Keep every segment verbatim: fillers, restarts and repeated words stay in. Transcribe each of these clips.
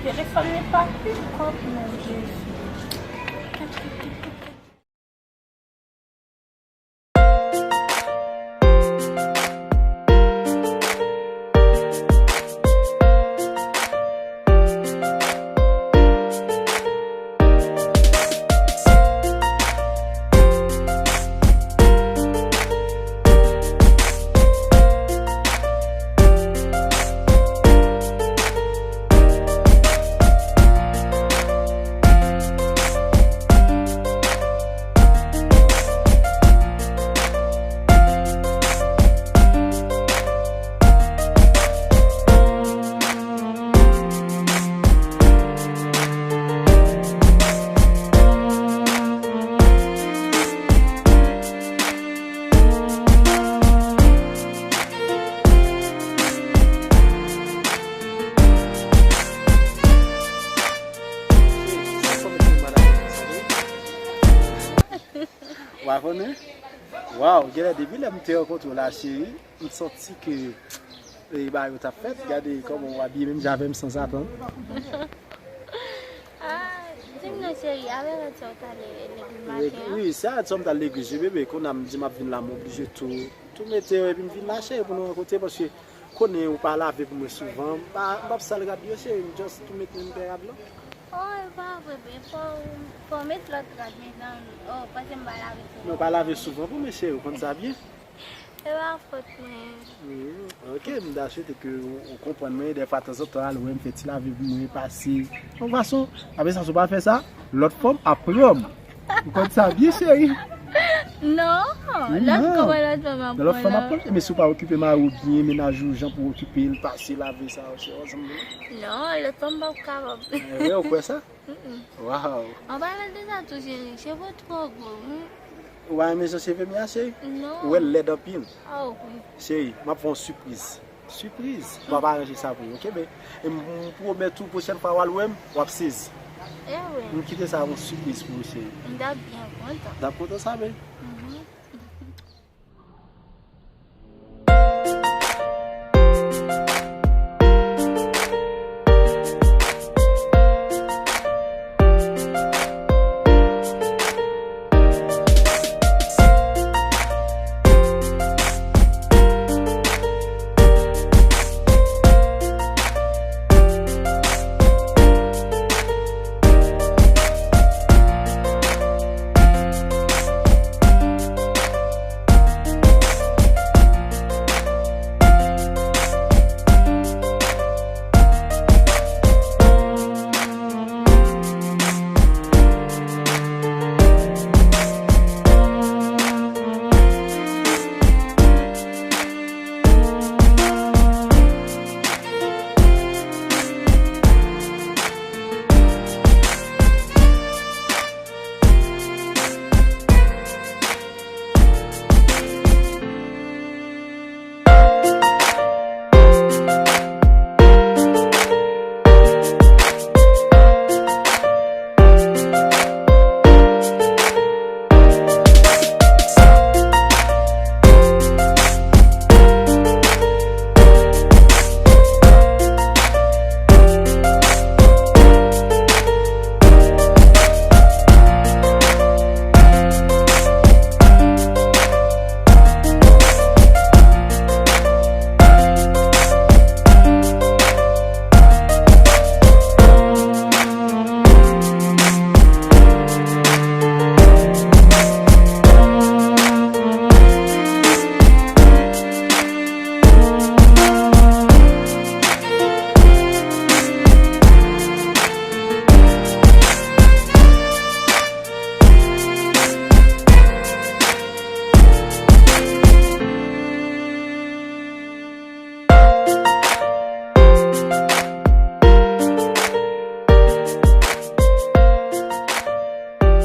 Téléphone n'est pas plus propre, mon Dieu. Wa konnen? Waw, genlè depi lè m te rankontre w la, cheri, m santi ke, e, bagay yo t ap fèt. Gade kòman w abiye menm jan avè m sanzatann. Ah, di m non, cheri, avè lòt sa w t ale legliz maten an? Wi, se avè sa m t al legliz, wi, bebe. Kounye a m di m ap vin la, m oblije tou, tou mete yo, epi m vin la, cheri, pou nou rankontre, paske konnen ou pa lave pou mwen souvan. M pa, m p ap sal rad yo, cheri, m just tou mete menm pè rad lan. Oh, e pa vre, bebe, fò, fò w met lòt rad, mezanmi. Oh, panse m pa lave souvan. Non, ou pa lave souvan pou mwen, cheri, ou konn sa byen. E pa fòt mwen. Mm, ok, m ta swete ke ou, ou konprann mwen. Dèfwa, tanzantan, al wè m, fè ti lave pou mwen, pase yon fason. Apre sa, si w pa fè sa, lòt fanm ap pran m. Ou konn sa byen, cheri. Non, lòt, non, kòman lòt fanm ap pran w? Lòt fanm ap pran m, men si w pa okipe mari w byen, mennaj ou jan pou w okipe l, pase, lave sa, cheri, ansanm. Non, lòt fanm p ap kapab. Eh, ou kwè sa? Mm-mm. Waw. An palan de sa tou, cheri, cheve w twò gwo, wi. Ou pa renmen jan cheve m ye a, cheri? Non. Ou wè l lèd anpil. Oh, wi. Cheri, m ap fè yon sipriz. Sipriz. M ap aranje sa pou ou, ok, bebe? E m, m pwomèt ou, pwochèn fwa w al wè m, w ap sezi. Eh wi. M kite sa yon sipriz pou ou, cheri. M t ap byen kontan. M t ap kontan sa, bebe. Mhm.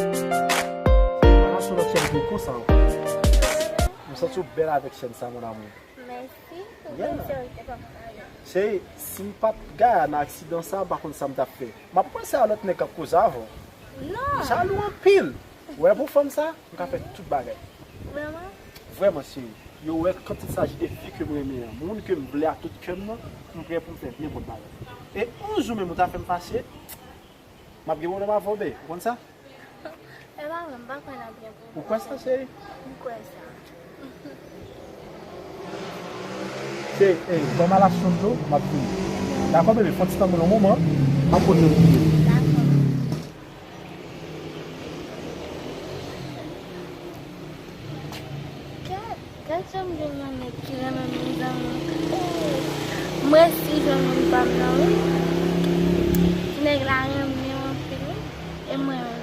Cheri, pa nan sou lòt chèn pou konsa ankò. M santi w bèl avèk chèn sa, mon amour. Mèsi. Ou konn serite pa m. Cheri, si m pa t gaya nan aksidan sa, m pa konn sa m t ap fè. M ap panse a lòt nèg k ap koze avè w. Non. Jalou anpil. Ou wè pou fanm sa, m ka fè tout bagay. Vrèman? Vrèman, cheri. Yo wè, quand il s'agit de fi ke m renmen an, moun ke m vle a tout kè m nan, m prè pou m fè nenpòt bagay. E yon jou menm ou ta fè m fache, m ap gen pwoblèm avè w, bebe. Ou konn sa? E pa vre, m pa kwè n ap gen pwoblèm. Ou kwè sa, cheri? M kwè sa. Cheri, ey, ban m al achte yon dlo, m ap vini. Dakò, bebe, fè yon ti tann mwen yon moman, m ap poze l pou ou. Dakò. Gad, gad jan m jwenn yon nèg ki renmen m, mezanmi. Mwen si jwenn moun pa m nan, wi. Ti nèg la renmen m anpil, wi. E mwen menm,